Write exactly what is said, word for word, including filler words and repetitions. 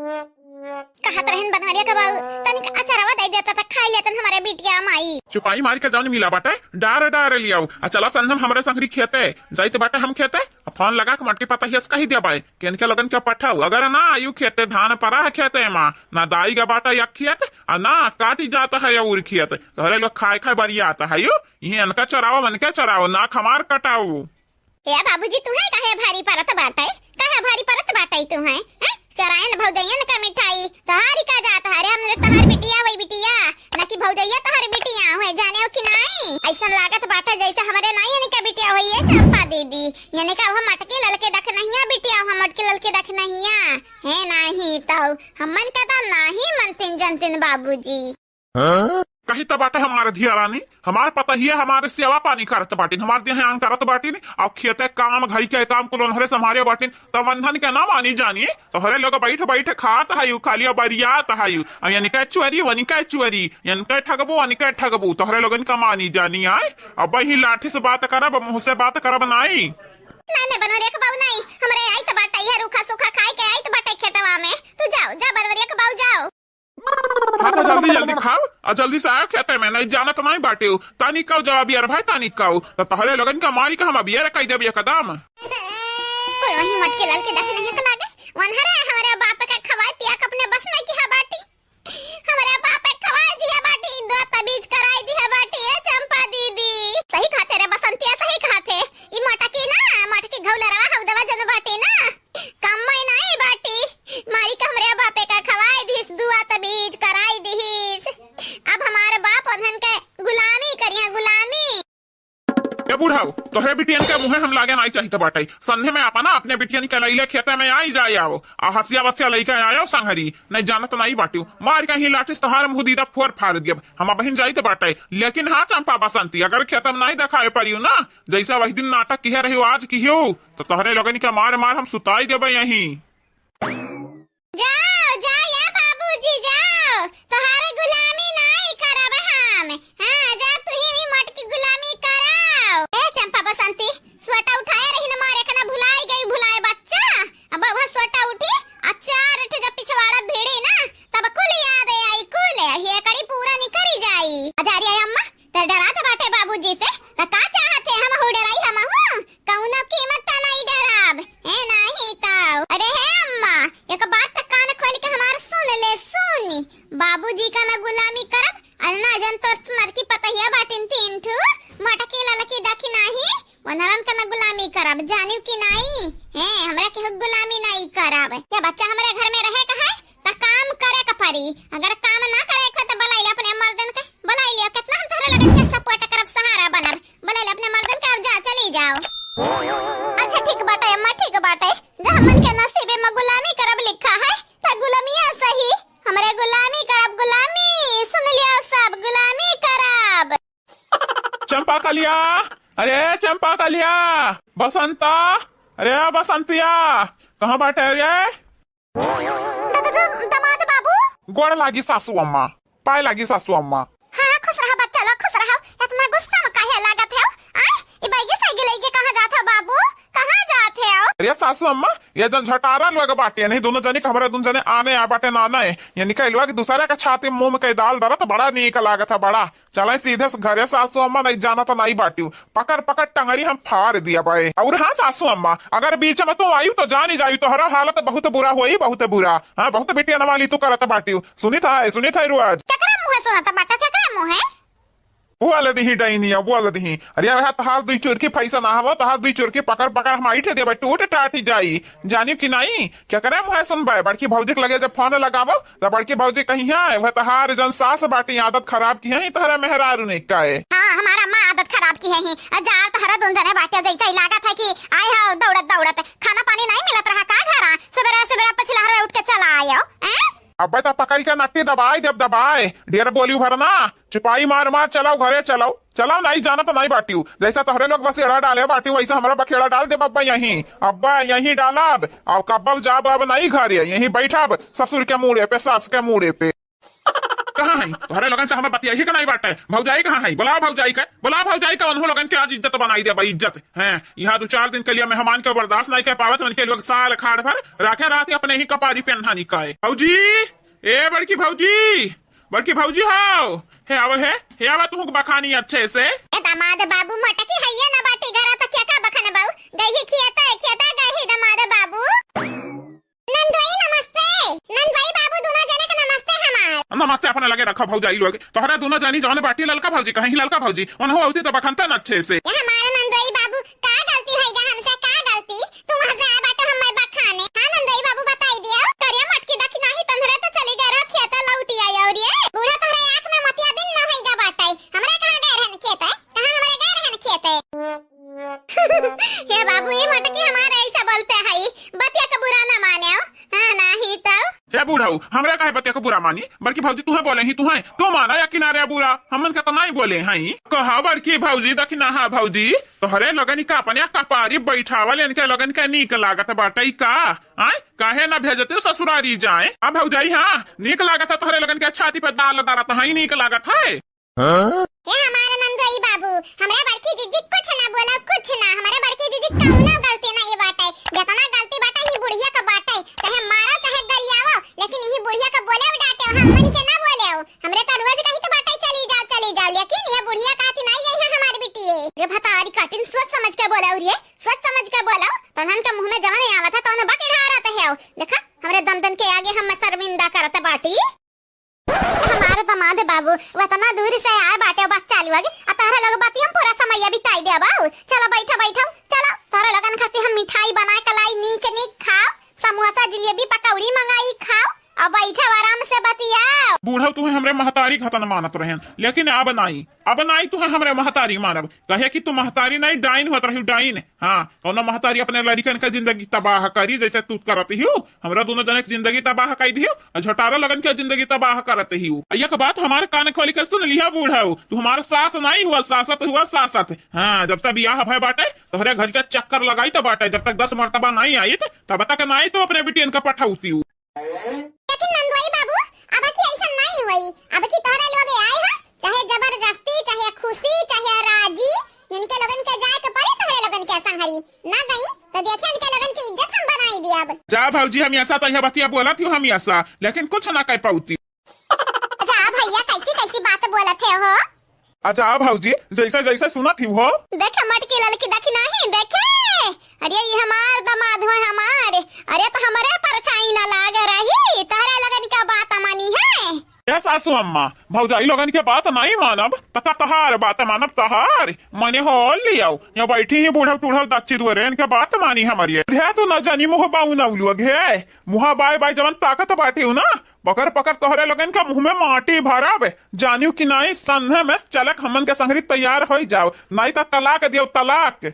कहत रहन बनवरिया के बाऊ, तनिक अचरवा दे देता त खाई लेतन हमरे बिटिया माई। चुपाई मार के जौन मिला बाटे, डार डार लियाऊ। आ चला संझम हमरे संगरी खेते, जाइत बाटे हम खेते। आ फोन लगा के मट्टी पतहिया से कही देबाई कि इनके लोगन के पठाऊ। अगर ना आयु खेते, धान परा है खेते मा, ना दाई गा बाटा या खेत, आ ना काटी जाता है और खेत। तोहरे लोग खाए खाए बरिया आता है यू, इहे इनका चराओ, मन के चराओ, नाक हमार कटाऊ। ए बाबूजी, तुहे काहे भारी परत बाटे? काहे भारी परत बाटे तुहे? हैं? चोरायन भौजैयन का मिठाई, तोहारी का जात हरे? हमरे तोहार बिटिया होई बिटिया, ना कि भौजैया तोहार बिटिया होई, जाने हो कि नाई? ऐसन लागत बाटे जैसे हमरे नाई इनका बिटिया होई, ये चंपा दीदी। यानी का वह मटकी ललके दखनहिया बिटिया, वह मटकी ललके दखनहिया। है नाही तो हमन का तो नाही मनतिन जनतिन बाबूजी। कही त बाटे हमार धिया रानी, हमार पतहिया हमारे सेवा पानी करत बाटिन, हमार देह आंग करत बाटिन, अब खेते काम, घई के काम कुल ओनहरे संभारे बाटिन, त वंधन के ना मानी जानी। तोहरे लोग बैठ बैठ खात हयू, खाली अब बरियात हयू। अब यनिका चुअरी, वनिका चुअरी, यनिका ठगबू, वनिका ठगबू, तोहरे लोगन का मानी जानी आए। अब ही लाठी से बात करब, मुंह से बात करब नाई। नहीं, नहीं, बनवरिया के बाऊ नहीं, हमरे आई त बाटे, यह रूखा सूखा खाए के आई त बाटे खेतवा में। तू जाओ, जा बनवरिया के बाऊ जाओ। हाँ, तो जल्दी जल्दी खाओ और जल्दी से आओ खेते में, नहीं जाना तो नहीं बाटे हो। तानी काऊ जवाब यार भाई, तानी काऊ। तो तोहरे लोगन का मारी का हम अब यार कह देब एकदम। कोई वही मटके लाल के देख नहीं तो लागे। वनहरे हमरे बाप के खवाए पिया के अपने बस में किहा बाटी। हमरे बाप के खवाए दिया बाटी, दो तबीज कराई दिया बाटी, ए चंपा दीदी। सही कहते रे बसंतिया, सही कहते। ई मटकी ना, मटकी घौलरवा हौदवा जन बाटी ना। कम्मई नाई बाटी, मारी के हमरे बापे का खवाई दिहिस, दुआ तबीज कराई दिहिस। अब हमारे बाप उन्हन के गुलामी करिया, गुलामी। ए बुढ़ऊ, तोहरे बिटियन के मुँहे हम लागे नाई चाहित बाटे। संधे में अपना अपने बिटियन के लैले खेते में आई जाए आओ, आ हसिया वसिया लैके आयो संघरी, नहीं जानत नाई बाटियो। मार के ही लाठी से तोहार मुँह दीदा फोर फार दियब। हम अबहिन जाइत बाटे, लेकिन हाँ चंपा बसंती, अगर खेते में नाई देखाए परियो ना, जैसा वही दिन नाटक किहे रहियो, आज किहो, तो तोहरे लोगन के मार मार हम सुताई देबे यहीं। जाओ, जाओ या बाबूजी, जाओ, तोहार गुलामी नाई करब हम। हाँ, जा तुही भी मटकी गुलामी कराओ। ए चंपा बसंती, सोटा उठाए रही न मारे के ना भुलाई गई, भुलाए बच्चा। अब वह सोटा उठी, आ चार ठो जब पिछवाड़ा भिड़ी ना, तब कुल याद आई, कुल ये कड़ी पूरा निकरी जाई। अजारी आई अम्मा, त डरात बाटे बाबूजी से, त का चाहत है? हमहू डराई, हमहू कौनो कीमत पे नहीं डराब। ए नाही ताऊ। अरे हे अम्मा, एक बात त कान खोल के हमार सुन ले, सुन। बाबूजी का ना गुलामी करब, और ना जन तोर सुनर की पतहिया बाटिन तीन ठू, मटकी ललकी दखी नाही, वनरन का ना गुलामी करब, जानिव कि नाही? हे, हमरा केहू गुलामी नाही करब। या बच्चा हमरे घर में रहे का है, त काम करे के परी। अगर काम ना करे के त बुलाई ले अपने मर्दन के, बुलाई ले। कितना हम तोहरे लगन के support करब, सहारा बनब। बुलाई ले अपने मर्दन के, अब जा, चली जाओ। अच्छा ठीक बाटे अम्मा, ठीक बाटे। जब हमन के नसीबे में गुलामी करब लिखा है, त गुलामिया सही। हमरे गुलामी करब, गुलामी। सुन लिया सब, गुलामी करब। चंपा कलिया, अरे चंपा कलिया, बसंता, अरे बसंतिया, कहाँ बाटे रे? द-, द-, द-, दमाद बाबू। गोड़ लागी सासू अम्मा, पाए लागी सासू अम्मा। हाँ, खुश रहा बच्चा लोग, खुश रहा। इतना गुस्सा में काहे लागत है? आय, ई बैगी सैगी लैके कहाँ जात है बाबू? कहाँ जात है? अरे सासू अम्मा, ये जन झटारा लोग बाटे, नहीं दोनों जने के हमरा दोनों जने आने आ बाटे ना आने। ये निकलवा कि दूसरा का छाती मुंह में कई डाल दरत बड़ा नीक लागत है, बड़ा। चले सीधे से घरे सासू अम्मा, नहीं जाना तो नहीं बाटियो। पकड़ पकड़ टंगरी हम फाड़ दिया बाए। और हाँ सासू अम्मा, अगर बीच में तू आयु तो जानी जायु, तोहरा हालत बहुत बुरा होई, बहुत बुरा। हाँ, बहुत बिटिया वाली तू करत बाटियो। सुनी था, सुनी था रोज। केकरा मुँहे सुनत बाटा, केकरा मुँहे? बोल दिही डैनिया, बोल दिही। अरे वह तहार दुई चुरकी फैसा ना हवा, तहार दुई चुरकी पकड़ पकड़ हम आइठे देबे, टूट टाट जाई। जानियो कि नहीं? केकरे मुँहे सुनबे? बड़की भौजी के लगे जब फोन लगावो, त बड़की भौजी कही है, "वह तहार जौन सास बाटी, आदत खराब किहे ही तहरे मेहरारू ने काए।" हाँ, हमार अम्मा आदत खराब किहे ही। आ जा, तहरा दुन जने बाटे, जैसे ही लागत है कि आए हो दौड़त दौड़त, खाना पानी नहीं मिलत रहा का घरा? सुबेरे सुबेरे पछिलहर में उठ के चला आयो, हैं? अबे त पकड़ के नट्टी दबाई देब, दबाए। ढेर बोली भरना, चुपाई मार मार, चलाओ घरे चलाओ। चलाओ, नाई जानत नाई बाटियो। जैसा तोहरे लोग बसेड़ा डाले बाटियो, वैसा हमरा बखेड़ा डाल देब अब्बा यहीं। अब्बा यहीं डालब, अब कब्बो जाब अब नाई घरे, यहीं बैठब ससुर के मूड़े पे, सास के मूड़े पे। कहाँ है? तोहरे लोगन से हमें बतियाही के नाहीं बाटे। भौजाई कहाँ है? बोलाओ भौजाई के, बोलाओ भौजाई के। उन्हों लोगन के आज इज्जत बनाई देबा, इज्जत। हैं, यहाँ दो चार दिन के लिए मेहमान के बर्दाश्त नाहीं कर पावत, उनके लोग साल खाड़ भर राखे रहती अपने ही कपारी पे अन्हानी काए। भौजी, ए बड़की भौजी, बड़की भौजी हो, हे आवे है, हे आवे तुहूँ बखानी अच्छे से। ए दामाद बाबू, मोटकी हइये ना बाटी घरा, त केका बखाने बाऊ? गई ही खेते, खेते गई ही दामाद बाबू। नंदोई नमस्ते। नंदोई बाबू, दोनों जने के नमस्ते हमार। नमस्ते अपने लगे रखो भौजाई लोग। तोहरा दोनों जनी जौन बाटी ललका भौजी, कहीं ललका भौजी, उन्हों होती तो बखनते न अच्छे से। ये हमारे नंदोई बाबू, का गलती होइगा हमसे, का गलती? तू वहाँ से आए बाटे हमें बखाने। हाँ नंदोई बाबू, बताई दियो। करिया मटकी दखिनाही तोहरे तो चली गए रहो खेते, लौटी आई और ये बूढ़ा तोहरे आँख में मोतियाबिंद न होइगा बाटे। हमरे कहाँ गए रहन खेते? कहाँ हमरे गए रहन खेते? हे बाबू, ई मटकी हमारे ऐसा बोलते हई, बतिया के बुरा ना माने हो। हाँ, नाही तब। हे बूढ़ऊ, हमरा काहे बतिया के बुरा मानी? बड़की भौजी तुहे बोले ही, तुहे, तू माना या किनारे बुरा, हमन के तो नाहीं बोले हई। कहा बड़की भौजी, दखिनाहा भौजी, तोहरे लोगन का अपने कपारी बैठावल, इनके लोगन के नीक लागत बाटे का? आय, काहे ना भेजते ससुरारी जाए? अब भौजाई, हाँ, नीक लागत है तोहरे लोगन के छाती पे दाल दरत है, नीक लागत है। हाँ? ए हमारे नंदोई बाबू, हमरा बड़की जीजी कुछ ना बोला, कुछ ना। हमारे बड़की जीजी कौनो गलती ना ये बाटे, जितना गलती बाटे ही बुढ़िया का बाटे। चाहे मारो, चाहे गरियावो, लेकिन यही बुढ़िया का बोले और डांटे, हम मनी के ना बोले हो। हमरे तो रोज कही तो बाटे, "चली जाओ, चली जाओ," लेकिन ये बुढ़िया कहती नहीं है, है हमारी बिटिये। रे भतारी काटिन, सोच समझ के बोला और ये, सोच समझ के बोला। तनहन के मुँह में जवन आवत है, तौन बक ढारत है। देखा, हमरे दम दन के आगे हम शर्मिंदा करत बाटी। हमार दमाद बाबू, वतना दूर से आए बाटे बच्चा लोग, आ तहरा लोग बतियम पूरा समैया बिताई देबो। चलो बैठो, बैठो, चलो, तहरा लोगन खातिर हम मिठाई बनाए के लाई, नीक नीक खाओ, समोसा, जिलेबी, पकौड़ी मंगाई, खाओ, और बैठो आराम से बतियाओ। बूढ़ऊ, तुहे हमरे महतारी खतन मानत रहेन, लेकिन अब नाई, अब नाई तुहे हमरे महतारी मानब, कहे कि तू महतारी नाई, डाइन होत रही, डाइन। हाँ, कौनो महतारी अपने लड़िकन का जिंदगी तबाह करी, जैसे तू करत हियो। हमरा दोनों जने के जिंदगी तबाह कर दियो, और झटारा लोगन के जिंदगी तबाह करत हियो। एक बात हमारे कान खोल के सुन लिया बूढ़ऊ, तू हमार सास नाई हुआ, सासत हुआ, सासत। हाँ, जब से बियाह भय बाटे, तोहरे घर के चक्कर लगाई तो बाटे, जब तक दस मर्तबा नाई आई, तब तक नाई तो अपने बिटियन का पठाउती हूँ। लेकिन नंदोई बाबू, अब की ऐसा नहीं हुई। अब की तोहरे लोग आए हो, चाहे जबरदस्ती, चाहे खुशी, चाहे राजी, इनके लोगन के जाए के पड़े तोहरे लोगन के संगरी। ना गई तो देखे इनके लोगन की इज्जत हम बनाई दियब। जा भौजी, हम ऐसा तो यह बतिया बोलत ही हम ऐसा, लेकिन कुछ ना कह पाउती। जा भैया, कैसी कैसी बात बोलत है हो? अच्छा भौजी, जैसे जैसे सुनत ही हो। देखे मटकी ललकी देखी नहीं, देखे। अरे ये हमार दामाद हो हमार। अरे तो हमरे परछाई ना लाग रही, तहरे लगन का बात मानी है। ए सासू अम्मा, भौजाई लोगन के बात नहीं मानब, त का तहार बात मानब तहार? मने हो लियाओ, यहाँ बैठी ही बूढ़ा टूढ़ा दच्ची दुआरे, इनके बात मानी हमारी। ध्या तू ना जानी मुँह बाऊ ना उलुआ घे, मुँह बाय बाय जवन ताकत बाटी हूँ ना, पकड़ पकड़ तोहरे लोगन का मुँह में माटी भरब। जानियो कि नाई, संधे में चलक हमन के संगरी तैयार होई जाओ, नाई तो तलाक दियो, तलाक।